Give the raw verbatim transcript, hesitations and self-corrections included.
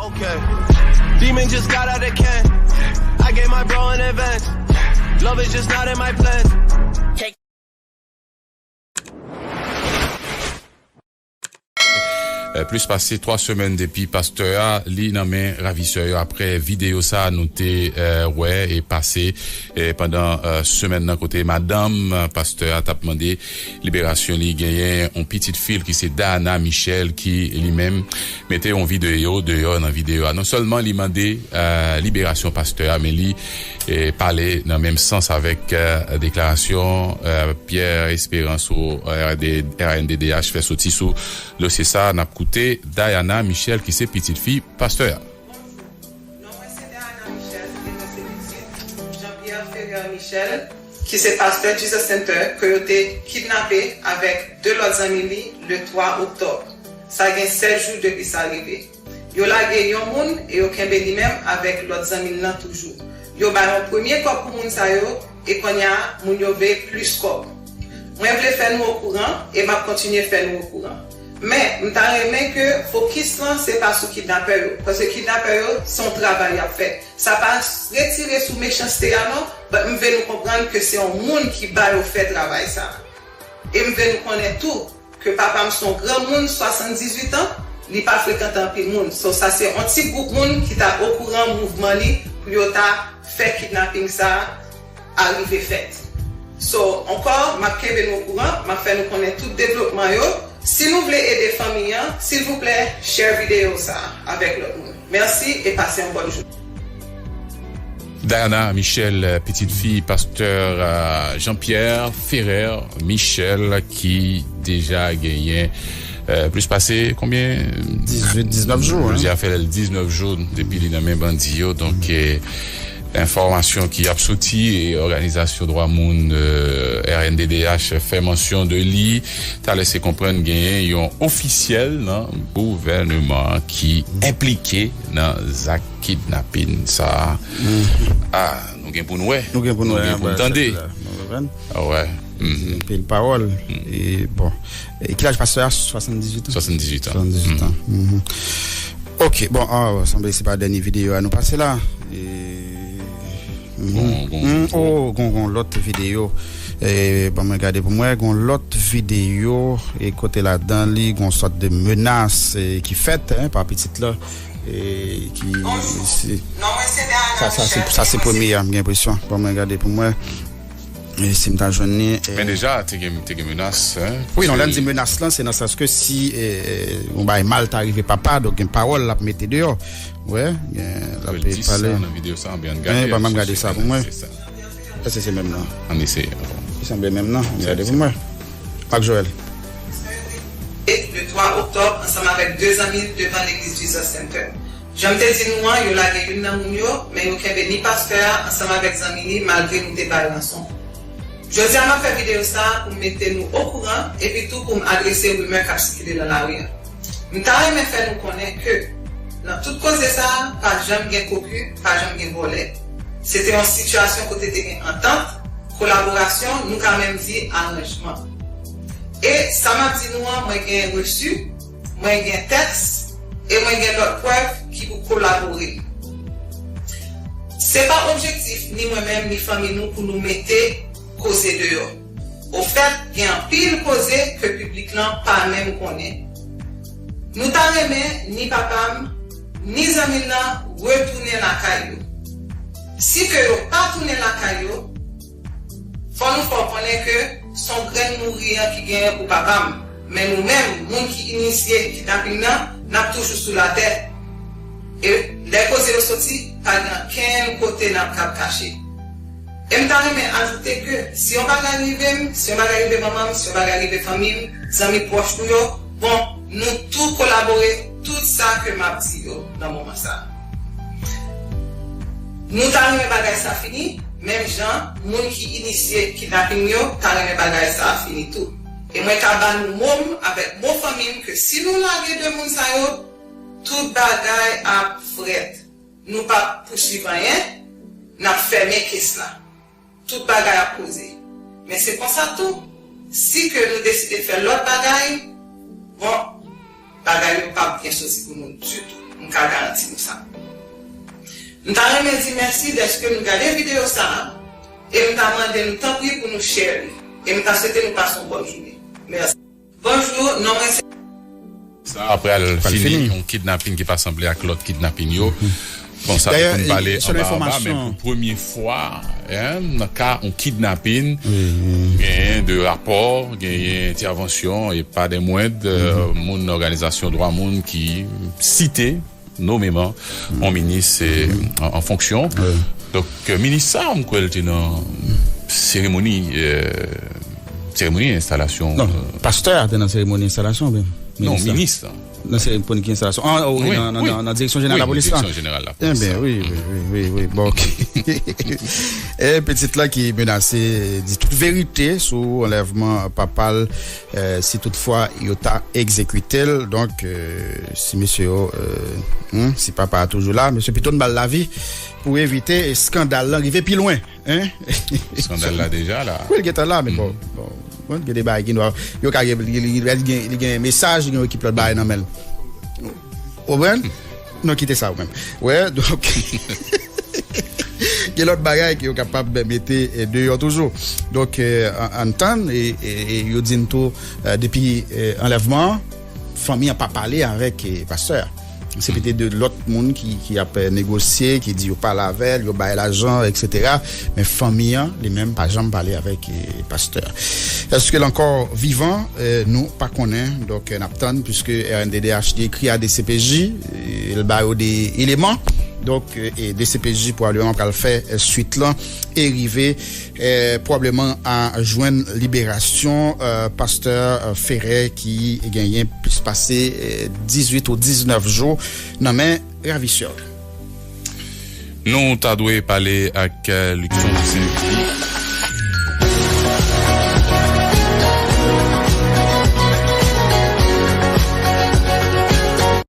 Okay. Demon just got out of can. I gave my bro an advance. Love is just not in my plans. Eh, plis pase twa semèn depi pastè a li nan men ravisè yo. Apre videyo sa a nou te eh, wè e pase eh, pandan eh, semèn nan, kote madanm eh, pastè a t ap mande liberasyon li, genyen yon pitit fi l ki se Dana Michel, ki li menm mete yon videyo deyò. Nan videyo a, non sèlman li mande eh, liberasyon pastè a, men li eh, pale nan menm sans avèk eh, deklarasyon eh, Pierre Espérance ou R D, R N D D H fè soti sou dosye sa a. N ap koute Diana Michel, ki se pitit fi pastè a. Non mwen se Diana Michel e mwen se pitit Jean Pierre Ferrer Michel, ki se pastè Jesus Center ke yo te kidnape avèk de lòt zanmi li le twa oktòb. Sa gen sèz jou depi sa rive. Yo lage yon moun e yo kenbe li menm avèk lòt zanmi l lan toujou. Yo bay yon premye kòb pou moun sa yo e kounye a moun yo vle plis kòb. Mwen vle fè nou okouran e m ap kontinye fè nou okouran. Men, m ta renmen ke fokis lan se pa sou kidnapè yo, paske kidnapè yo se yon travay y ap fè. Sa pa retire sou mechanste a non, but m vle nou konprann ke se yon moun ki ba yo fè travay sa. E m vle nou konnen tou ke papa m se yon granmoun swasanndizuit an, li pa frekante anpil moun. So sa se yon ti gwoup moun ki ta okouran mouvman li pou yo ta fè kidnaping sa a rive fèt. So, ankò, m ap kenbe nou okouran, m ap fè nou konnen tout devlopman yo. Si nou vle ede fanmi an, silvouplè, share videyo sa a avèk lòt moun. Mèsi e pase yon bòn jounen. Diana Michel, pitit fi pastè Jean Pierre Ferrer Michel, ki deja genyen plis pase konbyen? Diznèf jou. Jodi a fè l diznèf jou depi li nan men bandi yo. Donk, enfòmasyon ki ap soti e òganizasyon dwa moun R N D D H fè mansyon de li. Ta lese konprann genyen yon ofisyèl nan gouvènman ki enplike nan zak kidnapin sa a. Nou gen pou n wè. Nou gen pou n wè. Nou gen pou n tande. Wè. Anpil pawòl. E bon. Ki laj pastè a? Swasanndizuit an. Swasanndizuit an. Ok, bon, sanble se pa dènye videyo a nou pase la. Gon gon lòt videyo. Ban mwen gade pou mwen, gon lòt videyo e kote ladan li gon sòt de menas ki fèt pa pitit la. Ki sa se premye a, m gen enpresyon. Ban mwen gade pou mwen. Si m ta jwenn li. Men deja te gen te gen menas. Wi, non, lè m di menas lan, se nan sans ke si yon bagay mal ta rive papa, donk gen pawòl l ap mete deyò. Wi, l ap pale. Nan videyo sa, anben ann gade. Ban m gade sa pou mwen. Èske se menm nan? Ann eseye. Li sanble menm nan. Ann gade pou mwen. Marc Joël. Le twa oktòb ansanm avèk de zanmi l devan legliz Jesus Center. Jan m te di nou an, yo lage youn nan moun yo, men yo kenbe ni pastè a ansanm avèk zanmi li malgre nou te ba yo ranson. Jodi a m ap fè videyo sa a pou m mete nou okouran epi tou pou m adrese rimè k ap sikile nan lari a. M ta renmen fè nou konnen ke nan tout koze sa a, pa janm gen koki, pa janm gen vòlè. Se te yon sitiyasyon kote te gen antant, kolaborasyon, nou ka menm di aranjman. E sa m ap di nou an, mwen gen resi, mwen gen tèks e mwen gen lòt prèv ki pou kolabore. Se pa objektif ni mwen menm ni fanmi nou pou nou mete koze deyò. Ofèt, gen anpil koze ke piblik lan pa menm konnen. Nou ta renmen ni papa m ni zanmi l lan retounen lakay yo. Si ke yo pa tounen lakay yo, fò nou fè w konnen ke s on grenn mouri an ki genyen pou papa m. Men nou menm, moun ki inisye kidnaping nan, n ap toujou sou latè. E lè koze yo soti, pa gen ankenn kote n ap kab kache. E m ta renmen ajoute ke si yon bagay rive m, si yon bagay rive manman m, si yon bagay rive fanmi m, zanmi pwòch nou yo, bon, nou tou kolabore tout sa ke m ap di yo nan moman sa. Nou ta renmen bagay sa fini, menm jan moun ki inisye kidnaping yo ta renmen bagay sa fini tou. E mwen ka ba nou mo m avèk mo fanmi m ke si nou lage de moun sa yo, tout bagay ap frèt. Nou p ap pouswiv anyen, n ap fèmen kes la. Tout bagay ap poze. Men se konsa tou, si ke nou deside fè lòt bagay, bon, bagay yo p ap byen soti pou nou ditou. M ka garanti nou sa. M ta renmen di mèsi dèske nou gade videyo sa a, e m ta mande nou tanpri pou nou share li. E m ta swete nou pase yon bòn jounen. Mèsi. Bonjou, non mwen se Sa pral fini, yon kidnapin ki pa sanble ak lòt kidnapin yo. Bon, sa te konn pale anba anba, men pou premye fwa, nan ka yon kidnapin, genyen de rapò, genyen entèvansyon, e pa de mwend, moun nan òganizasyon dwa moun ki site nomeman yon minis an fonksyon. Donk, minis sa, m kwè l te nan seremoni, seremoni enstalasyon. Non, pastè a te nan seremoni enstalasyon, oubyen? Non, minis la. Nan seremoni ki enstalasyon. Ah, wi, nan direksyon jeneral lapolis la. Direksyon jeneral lapolis la. Enben, wi, wi, wi, wi, wi. Bon, ok. E pitit la ki menase di tout verite sou anlèvman papa l, si toutfwa yo ta egzekite l. Donk, si mesye yo, si papa a toujou la, mesye pito n ba l lavi pou evite eskandal lan rive pi lwen. Hein? Eskandal la deja la. Wi, l gentan la, men bon, bon, bon, gen de bagay ki nwa. Yo ka gen, li, li, li, li gen, li gen mesaj, li gen ekip lòt bagay nan men l. Ou konprann? Non, kite sa ou menm. Wè, donk, gen lòt bagay ke yo kapab mete deyò toujou. Donk, ann tann, e yo di n tou, depi anlèvman an, fanmi an pa pale avèk pastè a. Se pete de lòt moun ki, ki ap negosye, ki di yo pale avè l, yo bay lajan, etsetera. Men fanmi an, li menm, pa janm pale avèk pastè a. Èske l ankò vivan? Nou pa konnen. Donk, n ap tann, puiske R N D D H D ekri a D C P J, l ba yo de eleman. Donk, e D C P J pwobableman pral fè swit lan e rive pwobableman a jwenn liberasyon pastè Ferre ki genyen plis pase dizuit ou diznèf jou nan men ravisè. Nou ta dwe pale ak Luckson Saint-Louis.